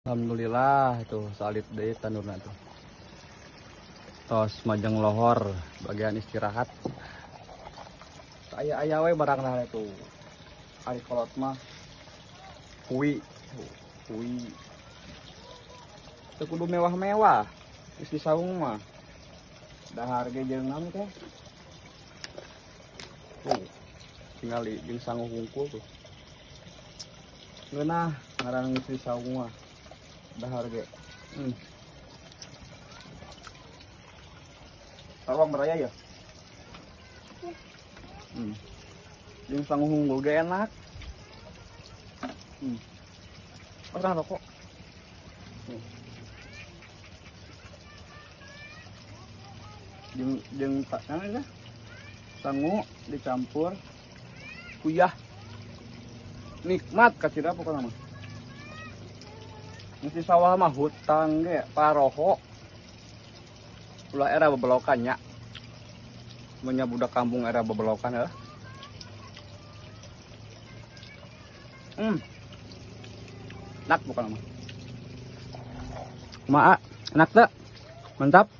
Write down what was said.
Alhamdulillah tuh salit deui tandurna tuh. Tos majeng lohor bagian istirahat. Aya-aya we barangna tuh. Ari kolot mah hui hui. Teu kudu mewah-mewah. Geus di saung mah. Dahar ge jeung naon teh? Tuh, tingali jeung sangu hungkul tuh. Ngeunah ngaran geus di saung mah. Dahar ge. Tawang beraya ya? Jeung sangu hungkul ge enak. Orang rokok. Jeung tak ya? Sangu dicampur kuyah. Nikmat kacira pokokna mah. Mesti sawah mah hutang ge paroho. Ulah era bebelokan nya. Mun budak kampung era bebelokan heuh. Enak pokokna mah. Kumaha? Enak teu? Mantap.